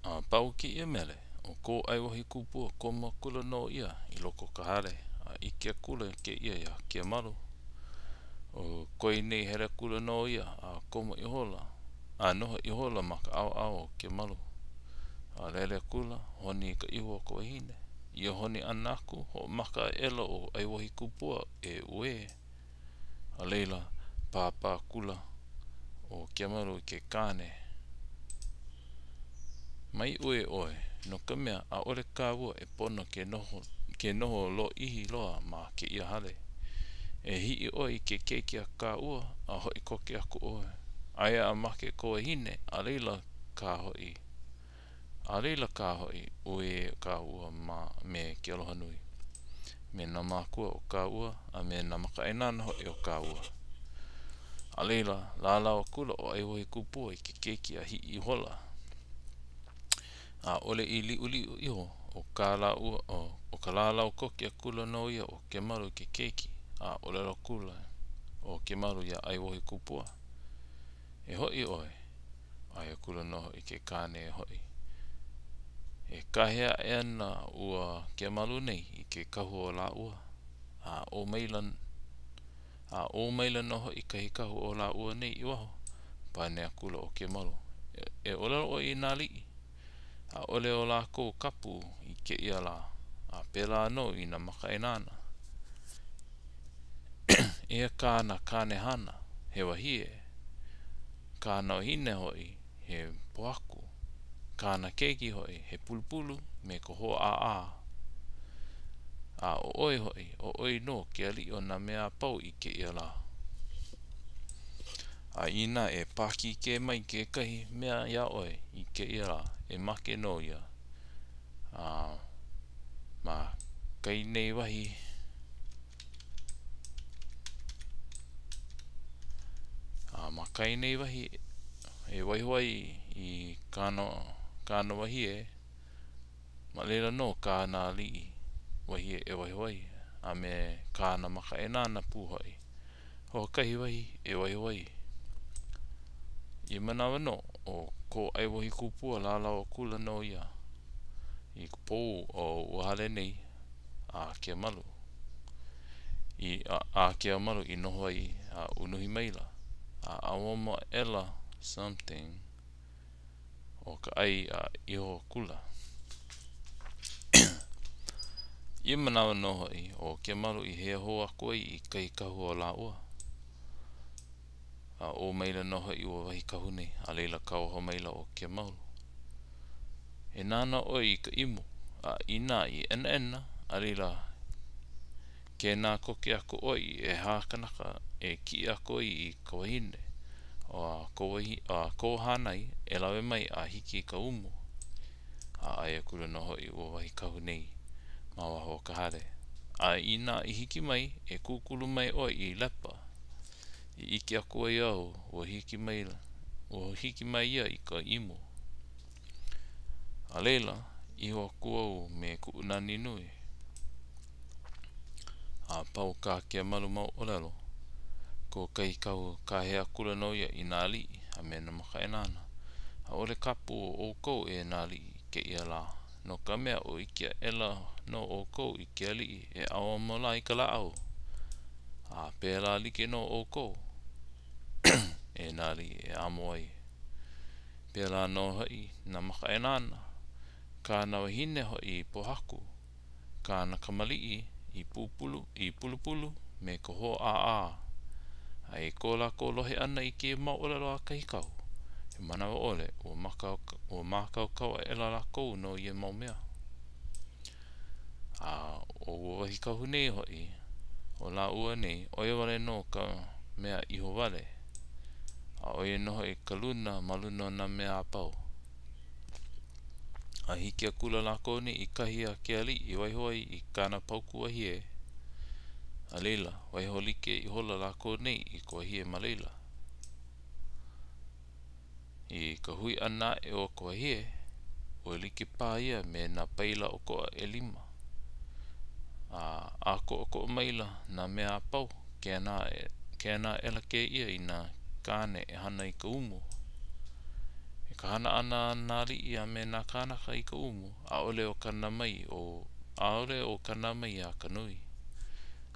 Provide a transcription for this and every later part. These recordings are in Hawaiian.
A pau kēia mele, ʻo ko ʻAiwohikupua komo akula nō ia i loko o ka hale, a ʻike akula kēia iā Kemalu. ʻO ko ia nei hele akula nō ia a komo ihola, a noho ihola ma ka ʻaoʻao o Kemalu. A lele akula, honi i ka ihu o ka wahine. I ia honi ʻana aku, hoʻomaka aʻela ʻo ʻAiwohikupua e uē. A laila, pāpā akula ʻo Kemalu i ke kāne, Mai uē ʻoe, no ka mea, ʻaʻole kāua e pono ke noho, ke noho lōʻihi loa ma kēia hale. E hiʻi ʻoe i ke keiki a kāua a hoʻi koke aku ʻoe. Aia a make ko wahine, a laila kā hoʻi, a laila kā hoʻi, uē kāua ma me ke aloha nui, me nā mākua o kāua a me nā makaʻāinana hoʻi o kāua. A laila, lālau akula ʻo ʻAiwohikupua i ke keiki a hiʻi ihola. ʻAʻole i liʻuliʻu iho, ʻo kā lāua, ʻo ka lālau koke akula nō ia o Kemalu i ke keiki, a ʻōlelo akula ʻo Kemalu iā ʻAiwohikupua, E hoʻi ʻoe. ʻAe akula nō hoʻi ke kāne e hoʻi. E kāhea aʻe ana ua Kemalu nei i ke kahu o lāua, a ʻō maila, a ʻō maila nō hoʻi kahi kahu o lāua nei i waho. Pane akula ʻo Kemalu, E ʻōlelo ʻoe i nā aliʻi, ʻaʻole o lākou kapu i kēia lā, a pēlā nō i nā makaʻāinana. Eia kāna kāne hana, he wahie, kāna wahine hoʻi, he pōhaku, kāna keiki hoʻi, he pulupulu me ka hōʻāʻā. A ʻo ʻoe hoʻi, ʻo ʻoe nō ke aliʻi o nā mea a pau i kēia lā. A inā e pākīkē mai kekahi mea iā ʻoe i kēia lā, e make nō ia. A ma kai nei wahi A ma kai nei wahi e waiho ai i kāna, kāna wahie, ma laila nō kāna aliʻi wahie e waiho ai, a me kāna makaʻāinana pū hoʻi. Hoʻokahi wahi e waiho ai. Ia manawa nō, ʻo ko ʻAiwohikupua lālau akula nō ia i ka pou o ua hale nei a Kemalu i a Keamalu i noho ai a unuhi maila a ʻauamo aʻela something o ka ʻai a iho akula. Ia manawa nō hoʻi ʻo Kemalu i hea hou aku ai i kahi kahu o lāua. A ʻō maila nō hoʻi ua wahi kahu nei, a laila kauoha maila ʻo Kemalu. E nānā ʻoe i ka imu, a inā i ʻenaʻena, a laila, kēnā koke aku ʻoe i ʻehā kanaka e kiʻi aku ai i ka wahine a ko wahi, a kō hānai e lawe mai a hiki i ka umu. A ʻae akula nō hoʻi ua wahi kahu nei ma waho o ka hale. A inā i hiki mai, e kūkulu mai ʻoe i lepa i ʻike aku ai au ua hiki mai, ua hiki mai ia i ka imu. A laila, iho aku au me kuʻu nani nui. A pau kā Kemalu mau ʻōlelo, ko kahi kahu kāhea akula nō ia i nā aliʻi a me nā makaʻāinana. ʻAʻole kapu o ʻoukou e nā aliʻi i kēia lā, no ka mea, ua ʻike aʻela nō ʻoukou i ke aliʻi e ʻauamo lā i ka lāʻau. A pēlā like nō ʻoukou e nā aliʻi e amo ai. Pēlā nō hoʻi nā makaʻāinana, kāna wahine hoʻi i pōhaku, kāna kamaliʻi i pūpulu, i pulupulu me ka hōʻāʻā. A i ko lākou lohe ʻana i kēia mau ʻōlelo a kahi kahu, he manawa ʻole, ua maka, ua mākaukau aʻela lākou no ia mau mea. A ʻo ua wahi kahu nei hoʻi, o lāua nei, ʻo ia wale nō ka mea iho wale, a ʻo ia nō hoʻi ka luna ma luna o nā mea a pau. A hiki akula lākou nei i kahi a ke aliʻi i waiho ai i kāna paukū wahie, a laila, waiho like ihola lākou nei i ka wahie ma laila. I ka hui ʻana aʻe o ka wahie, ua like paha ia me nā paila ʻokoʻa ʻelima. A ʻākoʻakoʻa maila nā mea a pau, kēnā aʻela kēia i nā kāne e hana i ka umu. Ka hana ʻana a nā aliʻi a me nā kānaka i ka umu, ʻaʻole o kana mai o ʻaʻole o kana mai a ka nui.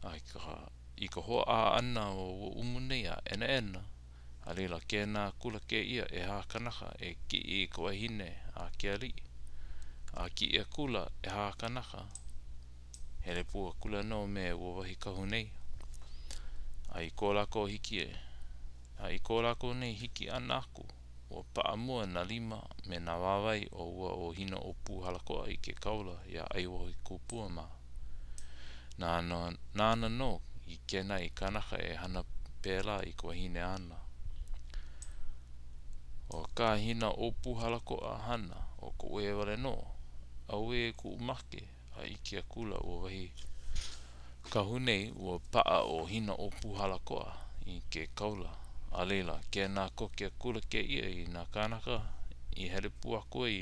A i ka i ka hoʻā ʻana o ua umu nei a ʻenaʻena, a laila kēnā akula kēia ʻehā kanaka e kiʻi i ka wahine a ke aliʻi. A kiʻi akula ʻehā kanaka, hele pū akula nō me ua wahi kahu nei. A i ko lākou hiki a i ko lākou nei hiki ʻana aku, ua paʻa mua nā lima me nā wāwae o ua ʻo Hinaʻōpūhalakoa i ke kaula iā ʻAiwahikupua mā. Nāna, nāna nō i kēnā i kānaka e hana pēlā i ka wahine āna. ʻO kā Hinaʻōpūhalakoa hana, ʻo ka uē wale nō. Auē kuʻu make, a ʻike akula ua wahi kahu nei ua paʻa ʻo Hinaʻōpūhalakoa i ke kaula. A laila, kēnā koke akula kēia i nā kānaka i hele pū aku ai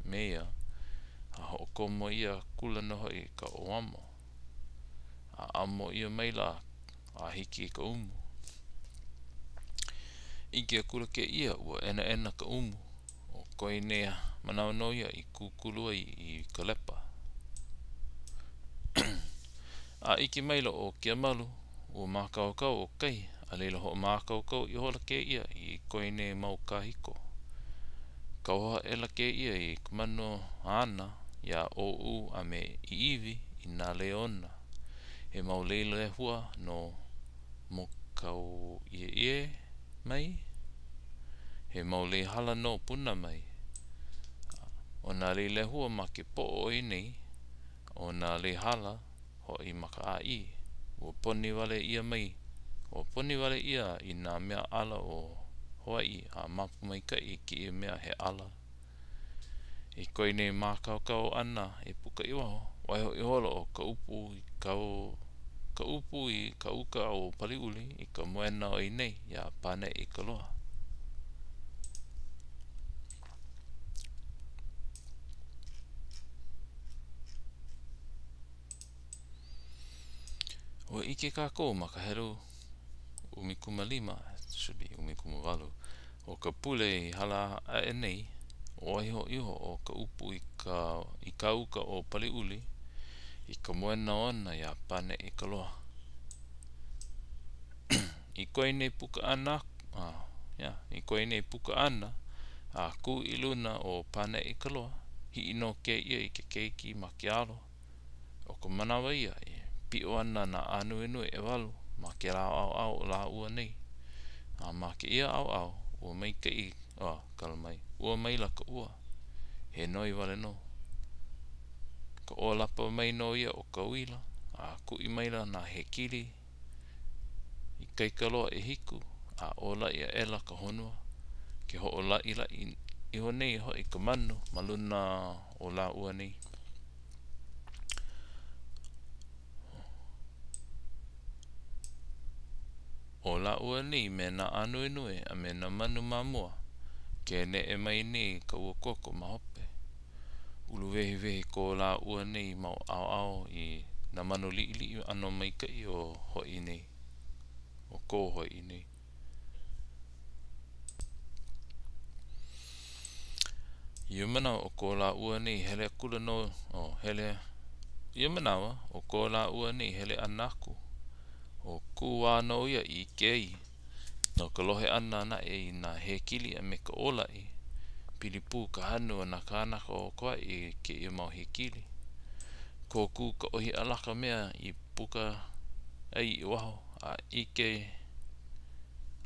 me ia, a hoʻokomo ʻia akula nō hoʻi ka ʻauamo. A ʻamo ʻia maila a hiki i ka umu. ʻIke akula kēia ua ʻenaʻena ka umu. ʻO koe nei manawa nō ia i kūkulu ai i ka lepa. A ʻike maila ʻo Keamalu, ua mākaukau ʻo kai, a laila hoʻomākaukau ihola kēia i koe nei mau kāhiko. Kauoha aʻela kēia i ka manu āna iā ʻŌʻū a me ʻIʻiwi i nā lei ona. He mau lei lehua no Mokauʻieʻie mai, he mau lei hala no Puna mai. ʻO nā lei lehua ma ke poʻo o ia nei, ʻo nā lei hala hoʻi ma ka ʻāʻī, ua poni wale ʻia mai, ua poni wale ʻia i nā mea ʻala o Hawaiʻi a mapu maikaʻi kēia mea he ʻala. I koe nei mākaukau ʻana e puka i waho, waiho ihola ʻo Kaʻupu i ka Kaʻupu i ka uka o Paliuli i ka moena o ia nei iā Pāneʻe i ka loa. Ua ʻike kākou ma ka helu 15, should be 18, o ka pule i hala aʻe nei, waiho iho ʻo Kaʻupu i ka i ka uka o Paliuli i ka moena ona iā Pāneʻe i ka loa. I koe nei puka ʻana aku, yeah, i koe nei puka ʻana, a kū i luna o Pāneʻe i ka loa, hiʻi nō kēia i ke keiki ma ke alo. ʻO ka manawa ia e piʻo ana nā ānuenue ʻewalu ma kēlā ʻaoʻao o lāua nei. A ma kēia ʻaoʻao, ua maikaʻi, oh, kala mai, ua maila ka ua. He noi wale nō. Ka ʻōlapa mai nō ia o ka uila, a kuʻi maila nā hekili ikaika loa ʻehiku, a ʻōlaʻi aʻela ka honua. Ke hoʻolaʻilaʻi iho nei hoʻi ka manu ma luna o lāua nei. ʻO lāua nei me nā ānuenue a me nā manu ma mua, ke neʻe mai nei ka uakoko ma hope. Uluwehiwehi ko lāua nei mau ʻaoʻao i nā manu liʻiliʻi ʻano maikaʻi o Hawaiʻi nei, o ko Hawaiʻi nei. I ia manawa ʻo ko lāua nei hele akula nō, oh, hele, i ia manawa ʻo ko lāua nei hele ʻana aku, ʻo Kūwā nō ia i ʻike ai, no ka lohe ʻana naʻe i nā hekili a me ka ʻōlaʻi, pili pū ka hanu a nā kānaka o Kauaʻi i kēia mau hekili. Kō Kūkaʻōhiʻalaka ka mea i puka ai i waho a ʻike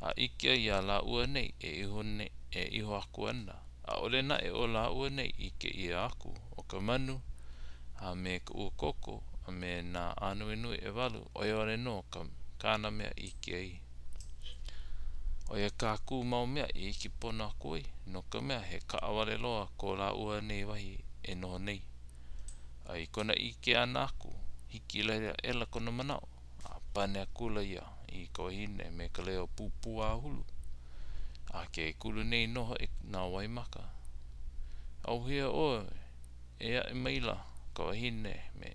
a ʻike ai iā lāua nei e iho nei e iho aku ana. ʻAʻole naʻe o lāua nei i ʻike ʻia aku ʻo ka manu a me ka uakoko a me nā ānuenue ʻewalu, ʻo ia wale nō ka kāna mea i ʻike ai. ʻO ia kā Kū mau mea i ʻike pono aku ai, no ka mea, he kaʻawale loa ko lāua nei wahi e noho nei. A i kona ʻike ʻana aku, hikilele aʻela kona manaʻo, a pane akula ia i ka wahine me ka leo pūpū āhulu, a ke kulu nei nō hoʻi nā waimaka. ʻAuhea ʻoe, e aʻe maila ka wahine me,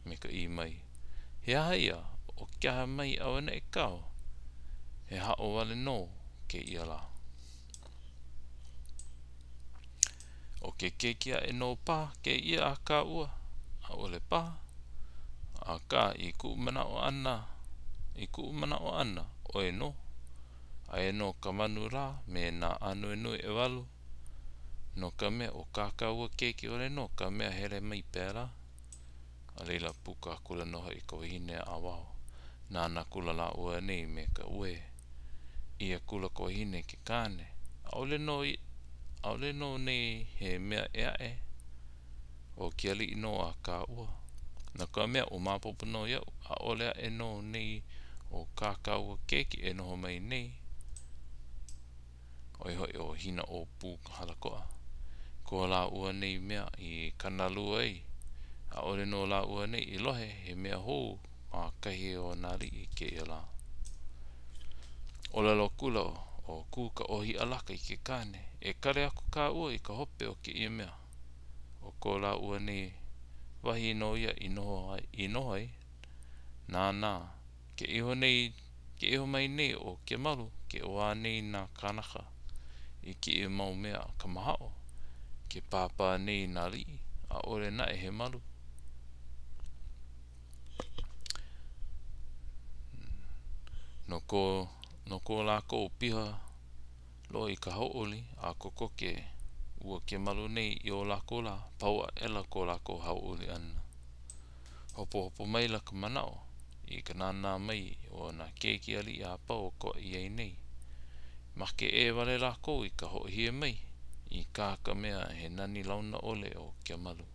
me ka ʻī mai, He aha ia, ʻo ke aha mai auaneʻi kāu? He haʻo wale nō kēia lā. ke keiki aʻe nō paha kēia a kāua, ʻaʻole paha? Akā, i kuʻu manaʻo ʻana, i kuʻu manaʻo ʻana, ʻoe nō. Aia nō ka manu lā me nā ānuenue ʻewalu, no ka mea, ʻo kā kāua keiki wale nō ka mea hele mai pēlā. A laila, puka akula nō hoʻi ka wahine a waho. Nānā akula lāua nei me ka uē. ʻĪ akula ka wahine i ke kāne, ʻAʻole nō, ʻaʻole nō nei he mea ʻē aʻe, ʻo ke aliʻi nō a kāua. No ka mea, ua maopopo nō iaʻu, ʻaʻole aʻe nō nei ʻo kā kāua keiki e noho mai nei. ʻO ia hoʻi ʻo Hinaʻōpūhalakoʻa. Ko lāua nei mea i kānalua ai, ʻaʻole nō lāua nei i lohe he mea hou ma kahi o nā aliʻi i kēia lā. ʻŌlelo akula ʻo Kūkaʻōhiʻalaka i ke kāne, E kali aku kāua i ka hope o kēia mea. ʻO ko lāua nei wahi nō ia i noho i noho ai. Nānā, ke iho nei, ke iho mai nei ʻo Kemalu, ke ʻuā nei nā kānaka i kēia mau mea kamahaʻo, ke pāpā nei nā aliʻi, ʻaʻole naʻe he malu. No ko, no ko lākou piha loa i ka hauʻoli, a kokoke ua Kemalu nei i o lākou lā, pau aʻela ko lākou hauʻoli ʻana. Hopohopo maila ka manaʻo i ka nānā mai o nā keiki aliʻi a pau o Kauaʻi nei. Make ʻē wale lākou i ka hoʻohie mai i kā ka mea he nani launa ʻole ʻo Kemalu.